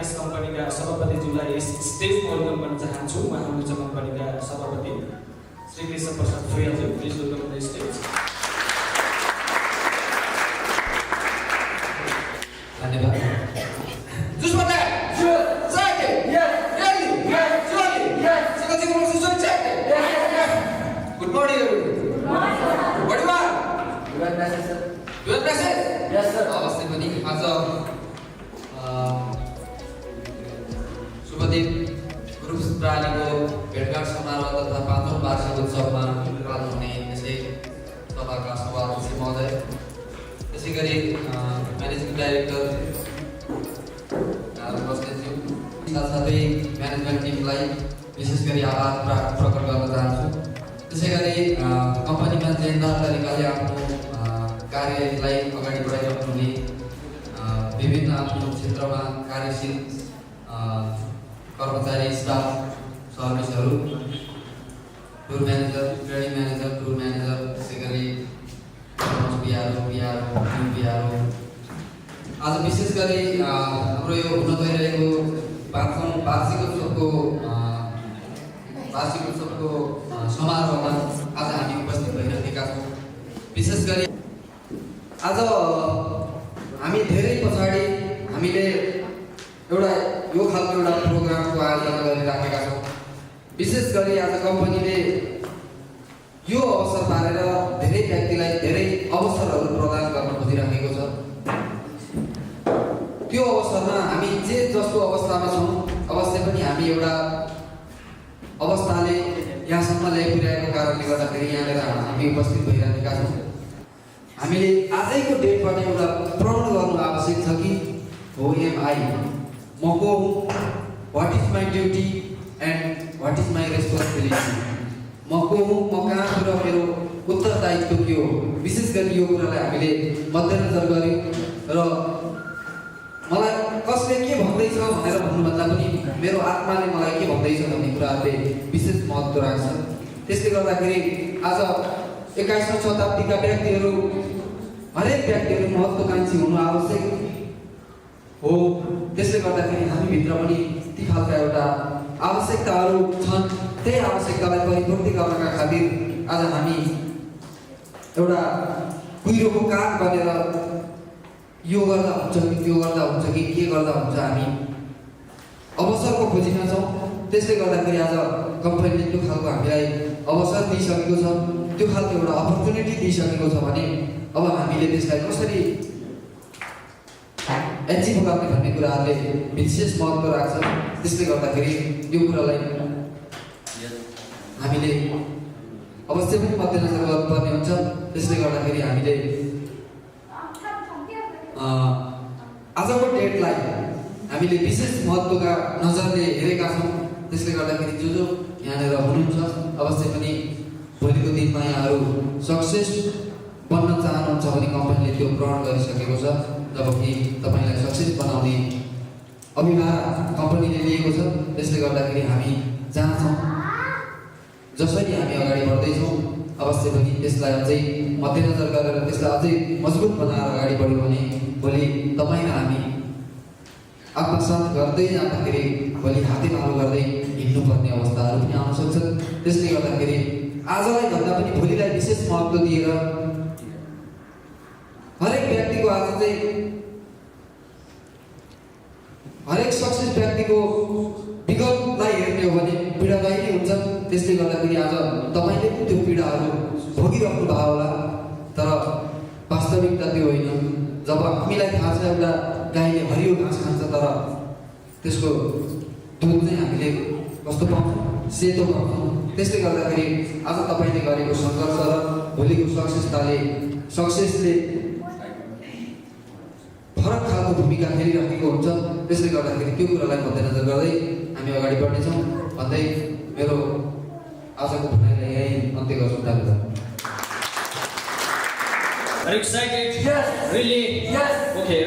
यस कम्पनीका सभापतिज्यूलाई यस स्टेजमा वेलकम गर्न चाहन्छु। उहाँ हुनुहुन्छ कम्पनीका सभापति श्री कृष्ण प्रसाद फुयालज्यू। Please welcome the stage. धन्यवाद। Good morning, everyone. What do you want? You want message, sir? You want message? Yes, sir. अवश्य पनि आज शुभदिन ग्रुप प्रालीको भेटघाट समारोह तथा 5औं वार्षिक उत्सवमा पाल्नुहुने यसै सभाका सभाध्यक्ष महोदय, त्यसै गरी म्यानेजिङ डाइरेक्टर बस्नेतज्यू, साथसाथै म्यानेजमेन्ट टिमलाई विशेष गरी आभार प्रकट गर्न चाहन्छु। त्यसै गरी कम्पनीमा जिम्मेदार तरिकाले आफ्नो कार्यलाई अगाडि बढाइरहनु हुने विभिन्न आफ्नो क्षेत्रमा कार्यशील कर्मचारी, स्टाफ, सर्भिसहरू, tour manager, training manager, tour manager, त्यसै गरी बिआरओ आज विशेष गरी हाम्रो यो हुन गइरहेको 5औं वार्षिक उत्सवको समारोहमा आज हामी उपस्थित भइरहेका छौँ। विशेष गरी आज हामी धेरै पछाडि हामीले एउटा यो खालको एउटा प्रोग्रामको आयोजना गरिराखेका छौँ। विशेष गरी आज कम्पनीले यो अवसर पारेर धेरै व्यक्तिलाई धेरै अवसरहरू प्रदान गर्न खोजिराखेको छ। त्यो अवसरमा हामी जे जस्तो अवस्थामा छौँ, अवश्य पनि हामी एउटा अवस्थाले यहाँसम्म ल्याइपुर्याएको कारणले गर्दाखेरि यहाँनिर हामी उपस्थित भइरहेका छौँ। हामीले आजैको डेटबाट एउटा प्रण गर्नु आवश्यक छ कि हो एम आई, म को हुँ, what is my duty and what is my responsibility, म को हुँ, म कहाँ छु र मेरो उत्तरदायित्व के हो। विशेष गरी यो कुरालाई हामीले मध्यनजर गऱ्यौँ र मलाई कसले के भन्दैछ भनेर भन्नुभन्दा पनि मेरो आत्माले मलाई के भन्दैछ भन्ने कुराहरूले विशेष महत्त्व राख्छ। त्यसले गर्दाखेरि आज 21औं शताब्दीका व्यक्तिहरू, हरेक व्यक्तिहरू महत्त्वकांक्षी हुनु आवश्यक हो। त्यसले गर्दाखेरि हामीभित्र पनि ती खालका एउटा आवश्यकताहरू छन्। त्यही आवश्यकतालाई परिपूर्ति गर्नका खातिर आज हामी एउटा कुहिरोको काम गरेर यो गर्दा हुन्छ कि त्यो गर्दा हुन्छ कि के गर्दा हुन्छ हामी अवसरको खोजीमा छौँ। त्यसले गर्दाखेरि आज कम्पनीले त्यो खालको हामीलाई अवसर दिइसकेको छ, त्यो खालको एउटा अपर्च्युनिटी दिइसकेको छ भने अब हामीले त्यसलाई कसरी एचिभ गर्ने भन्ने कुराहरूले विशेष महत्त्व राख्छ। त्यसले गर्दाखेरि यो कुरालाई हामीले अवश्य पनि मध्यनजर गर्नुपर्ने हुन्छ। त्यसले गर्दाखेरि हामीले आजको डेटलाई हामीले विशेष महत्त्वका नजरले हेरेका छौँ। त्यसले गर्दाखेरि जो यहाँनिर हुनुहुन्छ अवश्य पनि भोलिको दिनमा यहाँहरू सक्सेस बन्न चाहनुहुन्छ भने कम्पनीले त्यो ग्रहण गरिसकेको छ। जबकि तपाईँलाई सक्सेस बनाउने अभिभार कम्पनीले लिएको छ। त्यसले गर्दाखेरि हामी जहाँ छौँ, जसरी हामी अगाडि बढ्दैछौँ, अवश्य पनि त्यसलाई अझै मध्यनजर गरेर त्यसलाई अझै मजबुत बनाएर अगाडि बढ्यौँ भने भोलि तपाईँ र हामी आत्मसात गर्दै जाँदाखेरि भोलि हातेमालो गर्दै हिँड्नुपर्ने अवस्थाहरू पनि आउन सक्छन्। त्यसले गर्दाखेरि आजलाई भन्दा पनि भोलिलाई विशेष महत्त्व दिएर हरेक व्यक्तिको आज चाहिँ हरेक सक्सेस व्यक्तिको विगतलाई हेर्ने हो भने पीडादायी नै हुन्छ। त्यसले गर्दाखेरि आज तपाईँले पनि त्यो पीडाहरू भोगिरहनु भयो होला, तर वास्तविकता त्यो होइन। जब हामीलाई थाहा छ एउटा गाईले हरियो घाँस खान्छ तर त्यसको दुध चाहिँ हामीले कस्तो पाउँछौँ, सेतो पाउँछौँ। त्यसले गर्दाखेरि आज तपाईँले गरेको सङ्घर्ष र भोलिको सक्सेसले फरक खालको भूमिका खेलिरहेको हुन्छ। त्यसले गर्दाखेरि त्यो कुरालाई मध्यनजर गर्दै हामी अगाडि बढ्नेछौँ भन्दै मेरो आजको भनाइलाई यहीँ अन्त्य गर्छु। धन्यवाद। Are you excited? Yes. Really? Yes. Okay.